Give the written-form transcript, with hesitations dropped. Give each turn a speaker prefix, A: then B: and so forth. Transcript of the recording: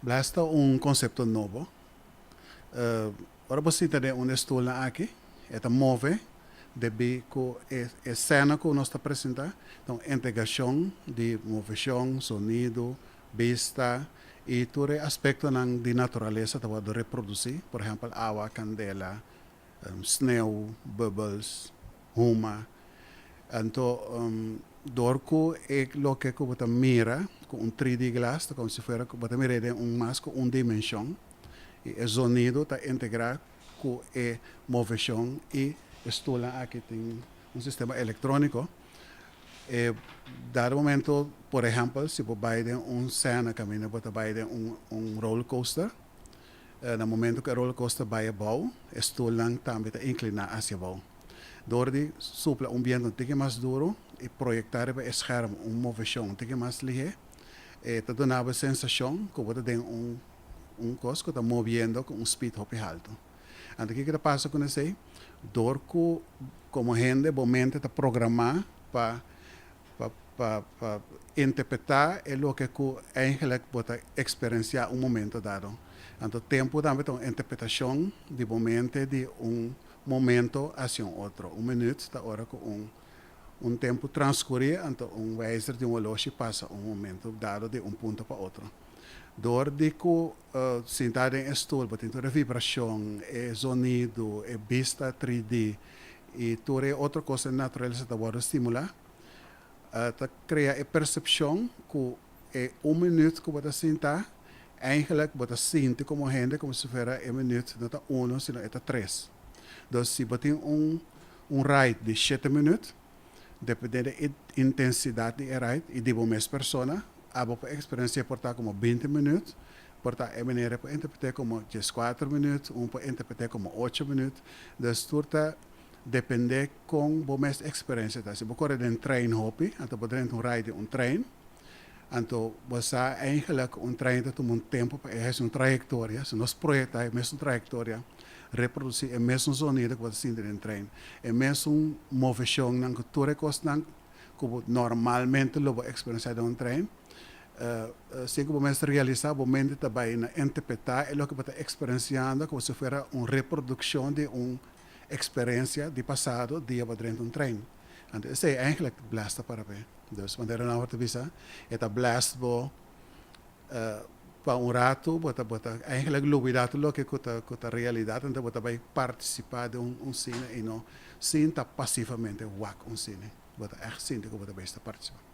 A: Blast ta un konsepto nobo. Ora bo sinta den un stulnan aki, e ta move debí ku e esena ku nos ta presentá ta un integrashon di moveshon, sonido, bista i tur e aspektonan di naturalesa ta wòrdu reprodusí, por ehèmpel awa, kandela, sneu, bubbles, huma. Anto dor ku e loke ku bo ta mira ku un 3D glas ta komo si fuera ku bo ta mir'é den un mas ku un dimenshon i e zonido ta integrá ku e moveshon i e stulnan aki tin un sistema elektróniko. E dado momento, por ehèmpel, si bo bai den un sèna kaminda bo ta bai den un roller coaster, na momento ku e roller coaster bai abou, e stulnan tambe ta inkliná hacia abou. Dor di supla un biento un tiki mas duru i proyektá riba e scherm un moveshon un tiki mas lihé, e ta duna bo e sensashon ku bo ta den un un kos ku ta moviendo ku un speed hopi haltu. Anto kiko ta pasa ku esei? Dor ku komo hende bo mente ta programá pa pa pa pa interpretá e loke ku eigenlik bo ta eksperensiá un momento dado. Anto tempu tambe ta un interpretashon di bo mente di un momento hacia un otro. Un minuut ta ora ku un un tempu transkurí anto un wijzer di un oloshi pasa un momento dado di un punto pa otro. Dor di ku sinta den e stul bo tin tur e vibrashon, e zonido, e bista 3D i tur e otro kosnan naturalesa ta wòrdu stimulá, ta krea e persepshon ku e un minuut ku bo ta sinta eigenlijk bo ta sinti komo hende komo si fuera e minuut no ta uno sino e ta tres. Dus si bo tin un un ride di shete minuut, depende di e intensidat di e ride i di bo mes persona, abo por eksperensi'é por ta komo 20 minuut, por ta e manera por interpret'é komo 14 minuut, un por interpret'é komo 8 minuut. Dus tur ta depende kon bo mes eksperensia ta. Si bo kore den trein hopi, anto bo drenta un ride di un trein, anto bo sa eigenlijk un trein ta tuma un tempu pa e hasi un trayektoria. Si nos proyektá e mesun trayektoria, reprodusí e mesun zonido ku bo ta sinti den trein, e mesun moveshonnan ku tur e kosnan ku bo normalmente lo bo eksperensiá den un trein, sin ku bo mes realisá bo mente ta bai na interpretá e loke bo ta eksperensiando komo si fuera un reprodukshon di un eksperensia di pasado dia bo drenta un trein. Anto esei eigenlijk blast ta para p'e. Dus manera nan ta bisa e ta blast bo pa un ratu bo ta bo ta eigenlijk lubida tur loke ku ta ku ta realidat anto bo ta bai partisipá den un sine i no sinta pasivamente wak un sine. Bo ta ègt sinti ku bo ta bai sta partisipá.